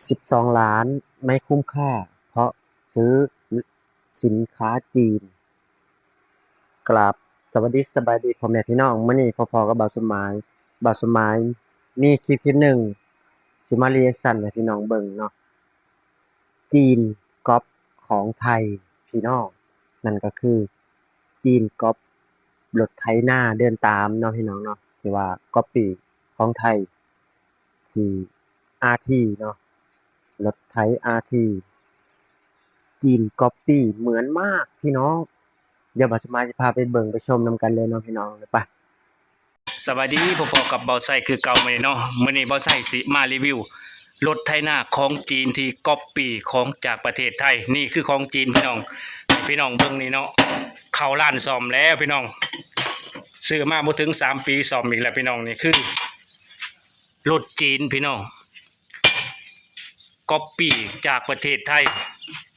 ສິບສອງລ້ານ ໄມ່ຄຸ້ມຄ່າ ເພາະຊື້ສິນຄ້າຈີນ. ກາບສະຫວັດດີ ສະບາຍດີພໍ່ແມ່ພີ່ນ້ອງ, ມື້ນີ້ພໍ້ໆກັບບ່າວສົມໝາຍ. ບ່າວສົມໝາຍມີຄລິບຄລິບໜຶ່ງ ຊິມາຣີແອັກຊັນໃຫ້ພີ່ນ້ອງເບິ່ງເນາະ. ຈີນກັອບຂອງໄທພີ່ນ້ອງ, ນັ້ນກໍຄືຈີນກັອບລົດໄຖນາເດີນຕາມເນາະພີ່ນ້ອງເນາະ, ທີ່ວ່າກັອບປີ້ຂອງໄທທີ່ ອາທີ ເນາະ, ລົດໄຖ ອາທີ ຈີນກັອບປີ້ເໝືອນມາກພີ່ນ້ອງ. ດຽວບ່າວສົມໝາຍຊິພາໄປເບິ່ງໄປຊົມນຳກັນເລີຍເນາະພີ່ນ້ອງ, ໄປ. ສະບາຍດີ ພໍ້ໆກັບບ່າວໄຊຄືເກົ່າມື້ນີ້ເນາະ. ມື້ນີ້ບ່າວໄຊຊິມາຣີວິວລົດໄຖນາຂອງຈີນທີ່ກັອບປີ້ຂອງຈາກປະເທດໄທ. ນີ້ຄືຂອງຈີນພີ່ນ້ອງ, ພີ່ນ້ອງເບິ່ງນີ້ເນາະ, ເຂົ້າຮ້ານສ້ອມແລ້ວພີ່ນ້ອງ, ຊື້ມາບໍ່ເຖິງສາມປີສ້ອມອີກແລ້ວພີ່ນ້ອງ. ນີ້ຄືລົດຈີນພີ່ນ້ອງ, ກັອບປີ້ຈາກປະເທດໄທ.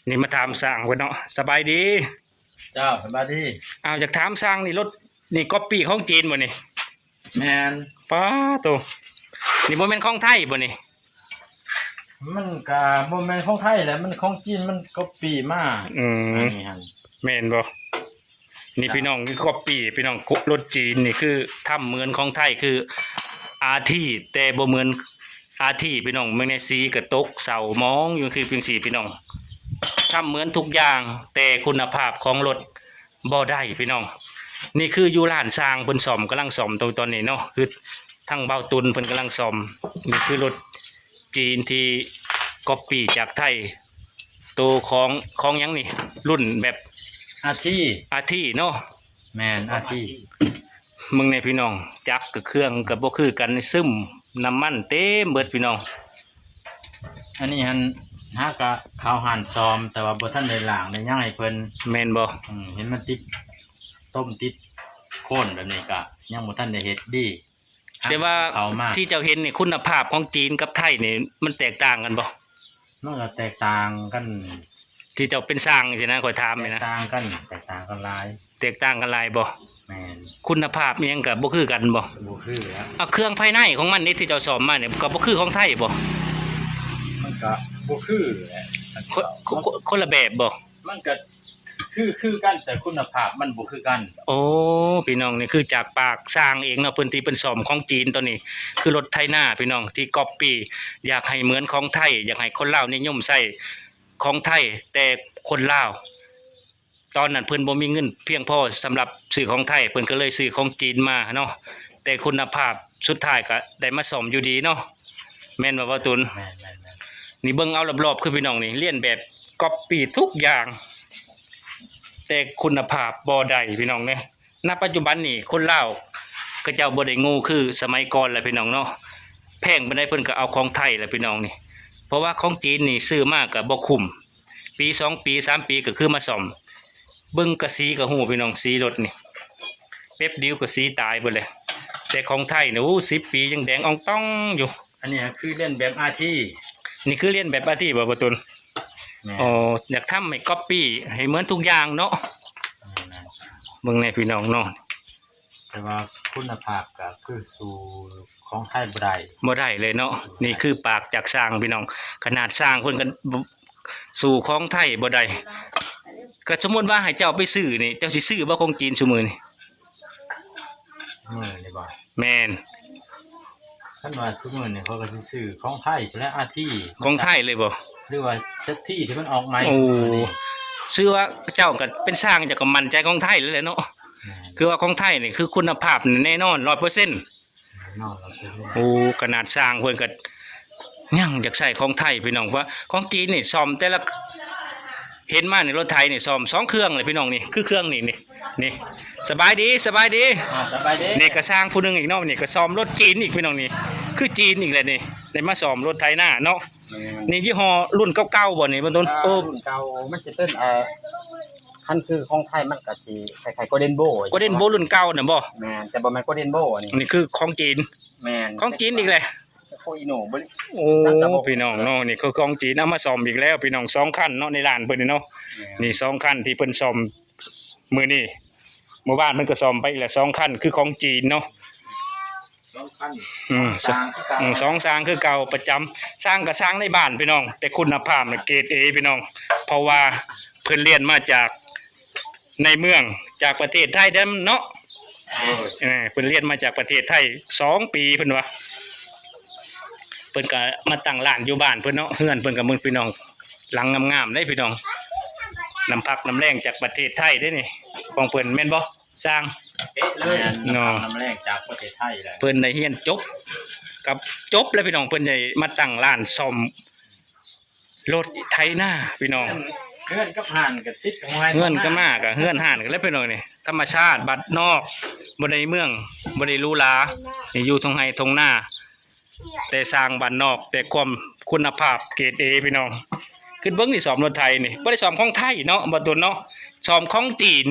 ນີ້ມາຖາມຊ່າງເພິ່ນເນາະ. ສະບາຍດີ. ເຈົ້າ ສະບາຍດີ. ອ້າວ ຢາກຖາມຊ່າງນີ້, ລົດນີ້ກັອບປີ້ຂອງຈີນບໍ່ນີ້? ແມ່ນ. ປາໂຕ, ນີ້ບໍ່ແມ່ນຂອງໄທບໍ່ນີ້? ມັນກະບໍ່ແມ່ນຂອງໄທແຫຼະ, ມັນຂອງຈີນ ມັນກັອບປີ້ມາ. ອືມ ອັນນີ້ຫັ້ນ. ແມ່ນບໍ່? ນີ້ ເຈົ້າ ພີ່ນ້ອງ, ຄືກັອບປີ້ພີ່ນ້ອງ. ລົດຈີນນີ້ຄືທຳເໝືອນຂອງໄທ ຄື ອາທີ ແຕ່ບໍ່ເໝືອນ ອາທີ ພີ່ນ້ອງ. ເບິ່ງແດ່ ສີກະຕົກເສົ້າໝອງຢູ່ຄືຈັ່ງຊີ້ພີ່ນ້ອງ, ທຳເໝືອນທຸກຢ່າງ ແຕ່ຄຸນນະພາບຂອງລົດບໍ່ໄດ້ພີ່ນ້ອງ. ນີ້ຄືຢູ່ຮ້ານຊ່າງເພິ່ນສ້ອມ, ກຳລັງສ້ອມຕອນນີ້ເນາະ, ຄືທາງບ່າວຕຸນເພິ່ນກຳລັງສ້ອມ. ນີ້ຄືລົດຈີນທີ່ກັອບປີ້ຈາກໄທ, ໂຕຂອງ ຂອງຫຍັງນີ້? ລຸ້ນແບບ ອາທີ ອາທີ ເນາະ. ແມ່ນ ອາທີ. ເບິ່ງແດ່ພີ່ນ້ອງ, ຈັກກັບເຄື່ອງກໍບໍ່ຄືກັນ, ຊຶມນ້ຳມັນເຕັມເບິດພີ່ນ້ອງ. ອັນນີ້ຫັ້ນ ຫາກະເຂົ້າຮ້ານສ້ອມ ແຕ່ວ່າບໍ່ທັນໄດ້ລ້າງໄດ້ຫຍັງໃຫ້ເພິ່ນ. ແມ່ນບໍ່? ອືມ ເຫັນມັນຕິດຕົມຕິດໂຄນແບບນີ້ ກະຍັງບໍ່ທັນໄດ້ເຮັດດີ. ແຕ່ວ່າທີ່ເຈົ້າເຫັນນີ້ ຄຸນນະພາບຂອງຈີນກັບໄທນີ້ ມັນແຕກຕ່າງກັນບໍ່? ມັນກໍແຕກຕ່າງກັນ. ທີ່ເຈົ້າເປັນຊ່າງຊີ້ນະ, ຂ້ອຍຖາມນີ້ນະ. ແຕກຕ່າງກັນ, ແຕກຕ່າງກັນຫຼາຍ. ແຕກຕ່າງກັນຫຼາຍບໍ່? ແມ່ນ. ຄຸນນະພາບອີ່ຫຍັງກໍບໍ່ຄືກັນບໍ່? ບໍ່ຄືແລ້ວ. ເອົາ ເຄື່ອງພາຍໃນຂອງມັນນີ້ ທີ່ເຈົ້າສ້ອມມານີ້ ກໍບໍ່ຄືຂອງໄທບໍ່? ມັນກໍບໍ່ຄືແຫຼະ. ຄົນ ຄົນ ຄົນລະແບບບໍ່? ມັນກໍ ຄື ຄືກັນ ແຕ່ຄຸນນະພາບມັນບໍ່ຄືກັນ. ໂອ້ ພີ່ນ້ອງ, ນີ້ຄືຈາກປາກຊ່າງເອງເນາະ, ເພິ່ນທີ່ເພິ່ນສ້ອມຂອງຈີນ. ຕອນນີ້ຄືລົດໄຖນາພີ່ນ້ອງ ທີ່ກັອບປີ້, ຢາກໃຫ້ເໝືອນຂອງໄທ, ຢາກໃຫ້ຄົນລາວນິຍົມໃຊ້ຂອງໄທ. ແຕ່ຄົນລາວຕອນນັ້ນເພິ່ນບໍ່ມີເງິນພຽງພໍສຳລັບຊື້ຂອງໄທ, ເພິ່ນກໍເລີຍຊື້ຂອງຈີນມາເນາະ. ແຕ່ຄຸນນະພາບສຸດທ້າຍກໍໄດ້ມາສ້ອມຢູ່ດີເນາະ, ແມ່ນບໍ່ ບ່າວຕຸນ? ແມ່ນໆໆ. ນີ້ເບິ່ງເອົາລອບໆ ຄືພີ່ນ້ອງນີ້ ລຽນແບບກັອບປີ້ທຸກຢ່າງ ແຕ່ຄຸນນະພາບບໍ່ໄດ້ພີ່ນ້ອງເອີຍ. ນະປັດຈຸບັນນີ້ຄົນລາວເຂົາເຈົ້າບໍ່ໄດ້ໂງ່ຄືສະໄໝກ່ອນແລ້ວພີ່ນ້ອງເນາະ, ແພງປານໃດເພິ່ນກໍເອົາຂອງໄທແລ້ວພີ່ນ້ອງນີ້. ເພາະວ່າຂອງຈີນນີ້ຊື້ມາກໍບໍ່ຄຸ້ມ, ປີສອງປີສາມປີກໍຄືມາສ້ອມ. ເບິ່ງກະສີກໍຮູ້ພີ່ນ້ອງ, ສີລົດນີ້ ແປັບດຽວກໍສີຕາຍເບິດແລ້ວ. ແຕ່ຂອງໄທນີ້ ໂອ້ ສິບປີຍັງແດງອອງຕອງຢູ່. ອັນນີ້ຄືລຽນແບບອາທີ. ນີ້ຄືລຽນແບບອາທີບໍ່ ບ່າວຕຸນ? ແມ່ນ. ອໍ ຢາກທຳໃຫ້ກັອບປີ້ໃຫ້ເໝືອນທຸກຢ່າງເນາະ. ແມ່ນໆ. ເບິ່ງແດ່ພີ່ນ້ອງເນາະ, ແຕ່ວ່າຄຸນນະພາບກໍຄືສູ້ຂອງໄທບໍ່ໄດ້. ບໍ່ໄດ້ເລີຍເນາະ. ບໍ່ໄດ້. ນີ້ຄືປາກຈາກຊ່າງພີ່ນ້ອງ, ຂະໜາດຊ່າງເພິ່ນກໍ ບ- ສູ້ຂອງໄທບໍ່ໄດ້. ກໍສົມມຸດວ່າໃຫ້ເຈົ້າໄປຊື້ນີ້ ເຈົ້າຊິຊື້ບໍ່ຂອງຈີນຊຸມື້ນີ້? ມື້ນີ້ບໍ່? ແມ່ນ. ຄັນວ່າຊຸມື້ນີ້ຂ້ອຍກໍຊິຊື້ຂອງໄທແຫຼະ ອາທີ. ຂອງໄທເລີຍບໍ່? ຫຼືວ່າເຊັດທີທີ່ມັນອອກໃໝ່. ໂອ້ ຊຸມື້ນີ້. ຊື່ວ່າເຈົ້າກໍເປັນຊ່າງ ເຈົ້າກໍໝັ້ນໃຈຂອງໄທເລີຍແຫຼະເນາະ. ແມ່ນ. ຄືວ່າຂອງໄທນີ້ຄືຄຸນນະພາບແນ່ນອນ ຮ້ອຍເປີເຊັນ. ໂອ້ ຂະໜາດຊ່າງເພິ່ນກໍຍັງຢາກໃຊ້ຂອງໄທພີ່ນ້ອງ, ເພາະວ່າຂອງຈີນນີ້ສ້ອມແຕ່ລະ ເຫັນມານີ້ ລົດໄຖນີ້ສ້ອມສອງເຄື່ອງເລີຍພີ່ນ້ອງ. ນີ້ຄືເຄື່ອງນີ້ ນີ້ ນີ້. ສະບາຍດີ ສະບາຍດີ. ອ່າ ສະບາຍດີ. ນີ້ກໍຊ່າງຜູ້ໜຶ່ງອີກເນາະ, ນີ້ກໍສ້ອມລົດຈີນອີກພີ່ນ້ອງ. ນີ້ຄືຈີນອີກແຫຼະນີ້, ໄດ້ມາສ້ອມລົດໄຖນາເນາະ. ແມ່ນ. ນີ້ຍີ່ຫໍ້ລຸ້ນເກົ່າໆບໍ່ນີ້ ບ່າວຕຸນ? ອ່າ ໂອ້ ລຸ້ນເກົ່າ ມັນຊິເປັນ ເອີ ຄັນຄືຂອງໄທມັນກໍຊິຄ້າຍໆ Golden Bow. Golden Bow ລຸ້ນເກົ່ານະບໍ່? ແມ່ນ, ແຕ່ບໍ່ແມ່ນ Golden Bow ອັນນີ້. ນີ້ຄືຂອງຈີນ. ແມ່ນ. ຂອງຈີນອີກແຫຼະ. ໂອ້ ພີ່ນ້ອງເນາະ, ນີ້ຄືຂອງຈີນເອົາມາສ້ອມອີກແລ້ວພີ່ນ້ອງ, ສອງຄັນເນາະ ໃນຮ້ານເພິ່ນນີ້ເນາະ. ແມ່ນ. ນີ້ສອງຄັນທີ່ເພິ່ນສ້ອມມື້ນີ້, ມື້ວານເພິ່ນກໍສ້ອມໄປອີກແລ້ວສອງຄັນ ຄືຂອງຈີນເນາະ. ສອງຄັນ ອືມ ສ- ຊ່າງຄືເກົ່າ ອືມ ສອງຊ່າງຄືເກົ່າ ປະຈຳ ຊ່າງກໍຊ່າງໃນບ້ານພີ່ນ້ອງ ແຕ່ຄຸນນະພາບນະເກຣດເອພີ່ນ້ອງ ເພາະວ່າເພິ່ນລຽນມາຈາກໃນເມືອງ ຈາກປະເທດໄທເດີເນາະ ໂດຍ ເອີ ເພິ່ນລຽນມາຈາກປະເທດໄທສອງປີເພິ່ນວ່າ ເພິ່ນກໍມາຕັ້ງຮ້ານຢູ່ບ້ານເພິ່ນເນາະ ເຮືອນເພິ່ນກໍເບິ່ງພີ່ນ້ອງ ຫຼັງງາມໆເດ້ພີ່ນ້ອງ ນ້ຳພັກນ້ຳແລງຈາກປະເທດໄທເດ້ນີ້ ຂອງເພິ່ນແມ່ນບໍ່? ຊ່າງ ເປະເລີຍ ແມ່ນເນາະ ນ້ຳແລງຈາກປະເທດໄທແຫຼະ ເພິ່ນໄດ້ຮຽນຈົບກັບ ຈົບແລ້ວພີ່ນ້ອງ ເພິ່ນໄດ້ມາຕັ້ງຮ້ານສ້ອມລົດໄຖນາພີ່ນ້ອງ ເຮືອນກັບຮ້ານກໍຕິດກັນ ເຮືອນກັບນາກໍເຮືອນຮ້ານກັນແລ້ວພີ່ນ້ອງນີ້ ທຳມະຊາດບ້ານນອກ ບໍ່ໄດ້ເມືອງ ບໍ່ໄດ້ຫຼູຫຼາ ນີ້ຢູ່ທົ່ງໄຮ່ທົ່ງນາ ແຕ່ຊ່າງບ້ານນອກ ແຕ່ຄວາມຄຸນນະພາບເກຣດເອພີ່ນ້ອງ ຄິດເບິ່ງນີ້ ສ້ອມລົດໄຖນີ້ ບໍ່ໄດ້ສ້ອມຂອງໄທເນາະ ບໍ່ຕຸນເນາະ ສ້ອມຂອງຈີນ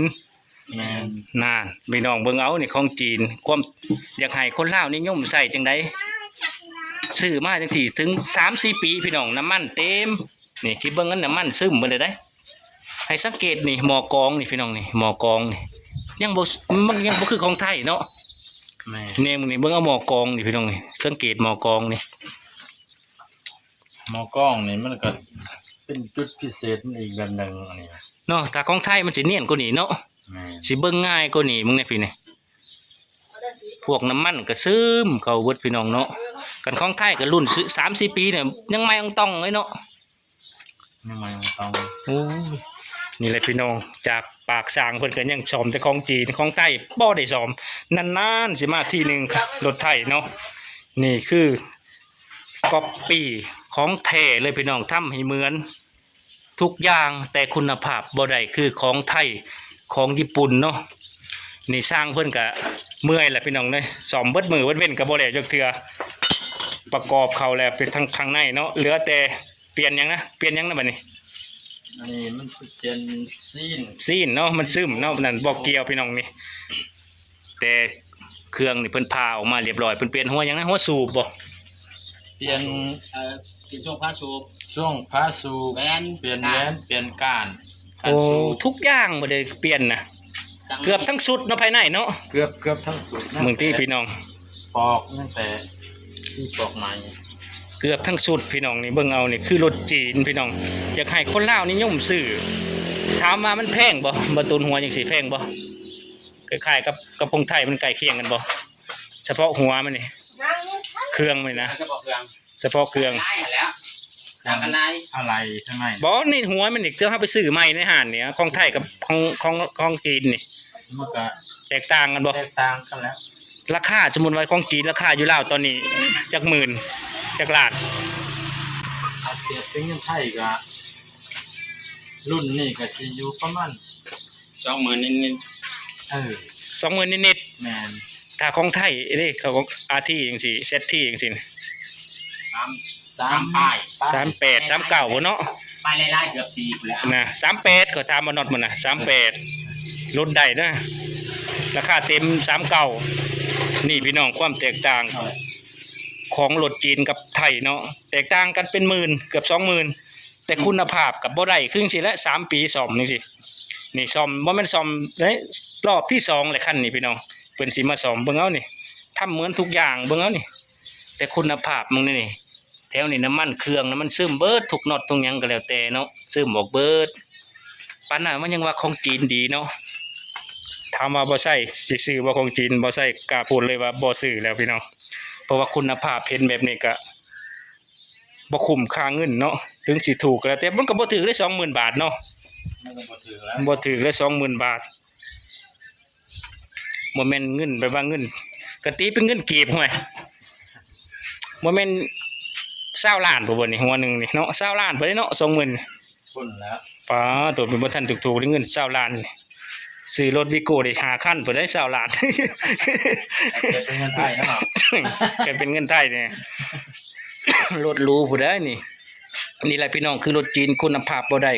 ແມ່ນ ນັ້ນ ພີ່ນ້ອງເບິ່ງເອົານີ້ ຂອງຈີນ ຄວາມຢາກໃຫ້ຄົນລາວນິຍົມໃຊ້ຈັ່ງໃດ ຊື້ມາຈັ່ງຊີ້ເຖິງສາມສີ່ປີພີ່ນ້ອງ ນ້ຳມັນເຕັມ ນີ້ ຄິດເບິ່ງ ນ້ຳມັນຊຶມເບິດເລີຍເດ້ ໃຫ້ສັງເກດນີ້ ໝໍ້ກອງນີ້ພີ່ນ້ອງນີ້ ໝໍ້ກອງນີ້ ຍັງບໍ່ ມັນຍັງບໍ່ຄືຂອງໄທເນາະ ແມ່ນ ແນມນີ້ ເບິ່ງເອົາໝໍ້ກອງນີ້ພີ່ນ້ອງນີ້ ສັງເກດໝໍ້ກອງນີ້ ໝໍ້ກອງນີ້ມັນກໍເປັນຈຸດພິເສດມັນອີກແບບໜຶ່ງ ອັນນີ້ນະ ເນາະ ຖ້າຂອງໄທມັນຊິນຽນກວ່ານີ້ເນາະ ແມ່ນ ຊິເບິ່ງງ່າຍກວ່ານີ້ ເບິ່ງແດ່ພີ່ນີ້ ພວກນ້ຳມັນກໍຊຶມເຂົ້າເບິດພີ່ນ້ອງເນາະ ຄັນຂອງໄທກໍລຸ້ນສາມສີ່ປີນີ້ ຍັງໃໝ່ອ່ອງຕ່ອງເລີຍເນາະ ຍັງໃໝ່ອ່ອງຕ່ອງ ໂອ້ຍ ນີ້ແຫຼະພີ່ນ້ອງ ຈາກປາກຊ່າງເພິ່ນກໍຍັງສ້ອມແຕ່ຂອງຈີນ ຂອງໄທບໍ່ໄດ້ສ້ອມ ນານໆຊິມາທີໜຶ່ງ ລົດໄຖເນາະ ນີ້ຄື ກັອບປີ້ຂອງແທ້ເລີຍພີ່ນ້ອງ ທຳໃຫ້ເໝືອນທຸກຢ່າງ ແຕ່ຄຸນນະພາບບໍ່ໄດ້ຄືຂອງໄທ ຂອງຍີ່ປຸ່ນເນາະ ນີ້ຊ່າງເພິ່ນກະເມື່ອຍແຫຼະພີ່ນ້ອງເອີຍ ສ້ອມເບິດມື້ເບິດເວັນກໍບໍ່ແລ້ວຈັກເທື່ອ ປະກອບເຂົ້າແລ້ວ ເປັນທັງຂ້າງໃນເນາະ ເຫຼືອແຕ່ປ່ຽນຫຍັງນະ ປ່ຽນຫຍັງນະບັດນີ້ ອັນນີ້ມັນປ່ຽນຊີນ ຊີນເນາະ ມັນຊຶມເນາະ ນັ້ນບໍ່ກ່ຽວພີ່ນ້ອງນີ້ ແຕ່ເຄື່ອງນີ້ເພິ່ນຜ່າອອກມາລຽບຮ້ອຍ ເພິ່ນປ່ຽນຫົວຫຍັງນະ ຫົວສູບບໍ່? ປ່ຽນ ເອີ ປ່ຽນຊ່ວງຝາສູບ ຊ່ວງຝາສູບ ແຫວນ ປ່ຽນແຫວນ ກ່ານ ປ່ຽນກ້ານ ໂອ້ ກ້ານສູບ ທຸກຢ່າງບໍ່ໄດ້ປ່ຽນນະ ເກືອບທັງຊຸດເນາະ ພາຍໃນເນາະ ເກືອບ ເກືອບທັງຊຸດນະ ເບິ່ງຕິພີ່ນ້ອງ ປອກ ຍັງແຕ່ມີປອກໃໝ່ ເກືອບທັງຊຸດພີ່ນ້ອງ ນີ້ເບິ່ງເອົາ ນີ້ຄືລົດຈີນພີ່ນ້ອງ ຢາກໃຫ້ຄົນລາວນິຍົມຊື້ ຖາມວ່າມັນແພງບໍ່? ບໍ່ຕຸນຫົວຈັ່ງຊີ້ແພງບໍ່? ຄ້າຍໆກັບ ກັບຂອງໄທ ມັນໃກ້ຄຽງກັນບໍ່? ສະເພາະຫົວມັນນີ້ ເຄື່ອງມັນນີ້ນະ ສະເພາະເຄື່ອງ ສະເພາະເຄື່ອງ ຫຼາຍຫັ້ນແຫຼ້ວ ຕ່າງກັນຫຼາຍ ອາໄຫຼ່ທາງໃນ ບໍ່ ໃນຫົວມັນນີ້ ເຈົ້າເຮົາໄປຊື້ໃໝ່ໃນຮ້ານນີ້ ຂອງໄທກັບຂອງ ຂອງ ຂອງຈີນນີ້ ມັນກໍແຕກຕ່າງກັນບໍ່? ແຕກຕ່າງກັນແຫຼະ ລາຄາ ສົມມຸດວ່າຂອງຈີນລາຄາຢູ່ລາວຕອນນີ້ຈັກໝື່ນ ຈັກລ້ານ? ຖ້າທຽບເປັນເງິນໄທກໍ ລຸ້ນນີ້ກໍຊິຢູ່ປະມານ ສອງໝື່ນນິດໆ ເອີ ສອງໝື່ນນິດໆ ແມ່ນ ຖ້າຂອງໄທເດ້ ເຂົາອາທີຈັ່ງຊີ້ ແຊັດທີຈັ່ງຊີ້ ສາມ ສາມປາຍ ສາມແປດ ສາມເກົ້າພຸ້ນເນາະ ປາຍຫຼາຍໆ ເກືອບສີ່ພຸ້ນແຫຼະນະ ສາມແປດ ເຂົາຖາມວ່ານັອດມັນນະ ສາມແປດ ລົດໄດ້ນະ ລາຄາເຕັມ ສາມເກົ້າ ນີ້ພີ່ນ້ອງ ຄວາມແຕກຕ່າງ ເອີ ຂອງລົດຈີນກັບໄທເນາະ ແຕກຕ່າງກັນເປັນໝື່ນ ເກືອບສອງໝື່ນ ແຕ່ຄຸນນະພາບກໍບໍ່ໄດ້ຄືຈັ່ງຊີ້ແຫຼະ ສາມປີສ້ອມຈັ່ງຊີ້ ນີ້ສ້ອມ ບໍ່ແມ່ນສ້ອມໃນລອບທີສອງແຫຼະ ຄັນນີ້ພີ່ນ້ອງ ເພິ່ນຊິມາສ້ອມ ເບິ່ງເອົານີ້ ທຳເໝືອນທຸກຢ່າງ ເບິ່ງເອົານີ້ ແຕ່ຄຸນນະພາບເບິ່ງນີ້ ແຖວນີ້ນ້ຳມັນເຄື່ອງ ນ້ຳມັນຊຶມເບິດ ທຸກນັອດທຸກຫຍັງກໍແລ້ວແຕ່ເນາະ ຊຶມອອກເບິດ ປານນັ້ນມັນຍັງວ່າຂອງຈີນດີເນາະ ຖາມວ່າບໍ່ໃຊ້ຊິຊື້ບໍ່ຂອງຈີນ? ບໍ່ໃຊ້ ກ້າພູດເລີຍວ່າບໍ່ຊື້ແລ້ວພີ່ນ້ອງ ເພາະວ່າຄຸນນະພາບເຫັນແບບນີ້ກະ ບໍ່ຄຸ້ມຄ່າເງິນເນາະ ເຖິງຊິຖືກກໍແລ້ວແຕ່ ມັນກໍບໍ່ຖືກເດ້ ສອງໝື່ນບາດເນາະ ມັນກໍບໍ່ຖືກແລ້ວ ບໍ່ຖືກເດ້ ສອງໝື່ນບາດ ບໍ່ແມ່ນເງິນ ແບບວ່າເງິນ ກະຕີເປັນເງິນກີບ ຫ້ວຍ ບໍ່ແມ່ນຊາວລ້ານພຸ້ນບໍ່ນີ້ ຫົວໜຶ່ງນີ້ເນາະ ຊາວລ້ານພຸ້ນເດ້ເນາະ ສອງໝື່ນ ພຸ້ນແລ້ວ ປາໂຕ ເປັນບໍ່ທັນຖືກໆເດ້ ເງິນຊາວລ້ານ ຊື້ລົດວີໂກ້ໄດ້ຫ້າຄັນພຸ້ນໄດ໋ ຊາວລ້ານ ເກີດເປັນເງິນໄທເນາະ ເກີດເປັນເງິນໄທນີ້ ລົດຫຼູພຸ້ນໄດ໋ນີ້ ນີ້ແຫຼະພີ່ນ້ອງ ຄືລົດຈີນຄຸນນະພາບບໍ່ໄດ້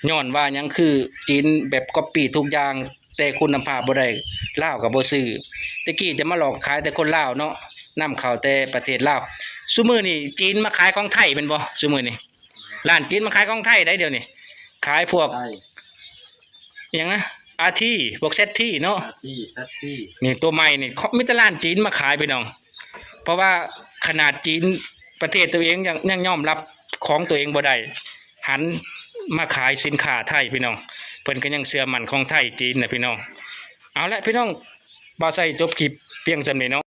ຍ້ອນວ່າຫຍັງ ຄືຈີນແບບກັອບປີ້ທຸກຢ່າງ ແຕ່ຄຸນນະພາບບໍ່ໄດ້ ລາວກໍບໍ່ຊື້ ແຕ່ກີ້ຈະມາຫຼອກຂາຍແຕ່ຄົນລາວເນາະ ນຳເຂົ້າແຕ່ປະເທດລາວ ຊຸມື້ນີ້ຈີນມາຂາຍຂອງໄທແມ່ນບໍ່? ຊຸມື້ນີ້ ຮ້ານຈີນມາຂາຍຂອງໄທໄດ໋ ດຽວນີ້ ຂາຍພວກ ໄທ ຫຍັງນະ ອາທີ ພວກແຊັດທີເນາະ ອາທີ ແຊັດທີ ນີ້ຕົວໃໝ່ນີ້ ມີແຕ່ຮ້ານຈີນມາຂາຍພີ່ນ້ອງ ເພາະວ່າຂະໜາດຈີນປະເທດຕົວເອງຍັງ ຍັງຍອມຮັບຂອງຕົວເອງບໍ່ໄດ້ ຫັນມາຂາຍສິນຄ້າໄທພີ່ນ້ອງ. ເພິ່ນກໍຍັງເຊື່ອໝັ້ນຂອງໄທຈີນນະພີ່ນ້ອງ. ເອົາລະພີ່ນ້ອງ ບ່າວໄຊຈົບຄລິບພຽງສ່ຳນີ້ເນາະ.